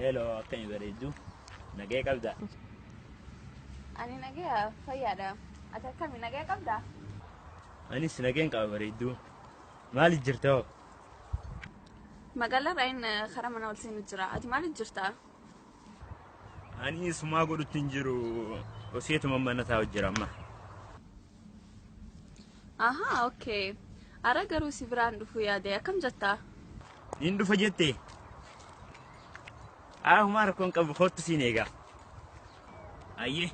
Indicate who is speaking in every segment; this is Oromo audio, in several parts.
Speaker 1: Hello, akkami bareeddu? Nagee qabda?
Speaker 2: Ani nagee fayyaadha. Ati akkami nagee qabda?
Speaker 1: Anis nageen qaba bareeddu. Maaliif jirta hoo?
Speaker 2: Magaalaa Raayin karaa mana ol seenu jira. Ati maaliif jirta?
Speaker 1: Ani sumaa godhutti hin jiru. Oseetuma mana taa'u jira amma.
Speaker 2: Ahaa, okay. Ara garuu si biraan dhufuu yaade akkam jettaa?
Speaker 1: Niin dhufa jettee? Haa humaa rakkoon qabu kottu siin eega. Hayyee.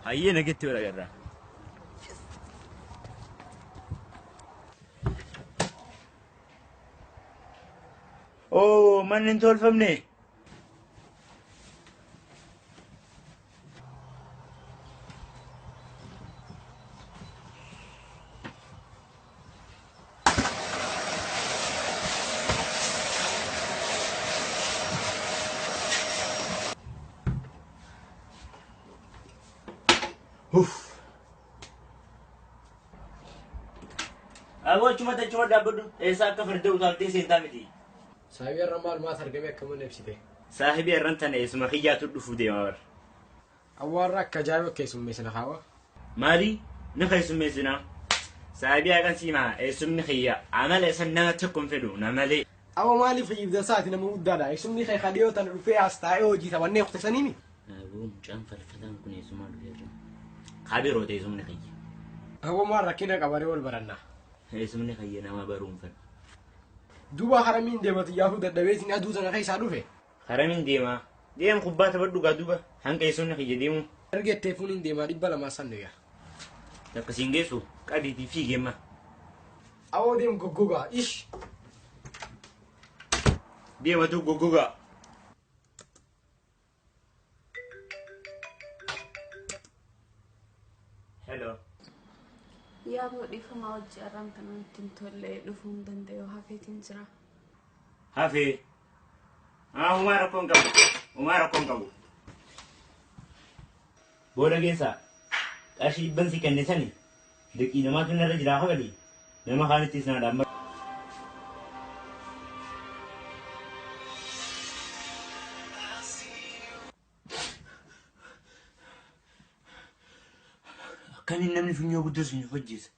Speaker 1: Hayyee nagetti wal agarra. Oo manni hin tolfamne. Uff. Aboo achumatti achuma dhaabbadhu. Eessa akka farda utaaltee seentaa miti.
Speaker 3: Saahibii har'a maal maas argame akka mana ibsite.
Speaker 1: Saahibii har'an tana eessuma kiyyaatu dhufuu deema bara.
Speaker 3: Awwaarra akka ajaa'iba keessummeessina kaawa.
Speaker 1: Maali? Ni keessummeessina. Saahibii haqan siimaa eessumni kiyya amala isan nama tokko hin fedhu na malee.
Speaker 3: Awa maaliif fayyibda isaati nama guddaadha. Eessumni kee kadhiyoo tana dhufee as taa'ee hojii taphannee kutesaniimi.
Speaker 1: Aboo mucaan falfalaan kun eessumaa dhufee jira. Kabiroo teessumni kiyya.
Speaker 3: Awa maal rakkina qabaree wal barannaa.
Speaker 1: Eessumni kiyya nama baruun fedhu.
Speaker 3: Duuba haramiin deematu yaafuu dadhabeetiin aduu tana keessaa dhufe.
Speaker 1: Haramiin deemaa. Deem kubbaa taphadhu gaa duuba hanga eessumni kiyya deemu.
Speaker 3: Erga fuun hin deemaa 200 san nuya.
Speaker 1: Takka siin geessu qabiitii fiigeemma.
Speaker 3: Awoo deem goggogaa ish.
Speaker 1: Deematu goggogaa. Hello.
Speaker 2: Yaaboo dhiifamaa hojii har'aan kana nutti hin tolle dhufuu hin danda'u hafeetiin jira.
Speaker 1: Hafee. Haa humaa rakkoon qabu. Humaa rakkoon qabu. Booda keessa qarshii dhibban si kenne sani liqii namaatu narra jiraa kabali nama kaanittis naa dhaamma. Akkamiin namni funyoo guddoo sun hojjeta?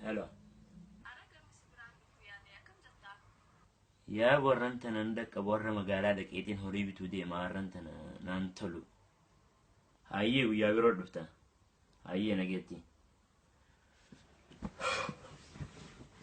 Speaker 1: Hello. Yaa warran tanan dhaqqaba warra magaalaa dhaqeetiin horii bituu deema warran tana naan tolu. Hayyee guyyaa biroo dhufta. Hayyee nageetti.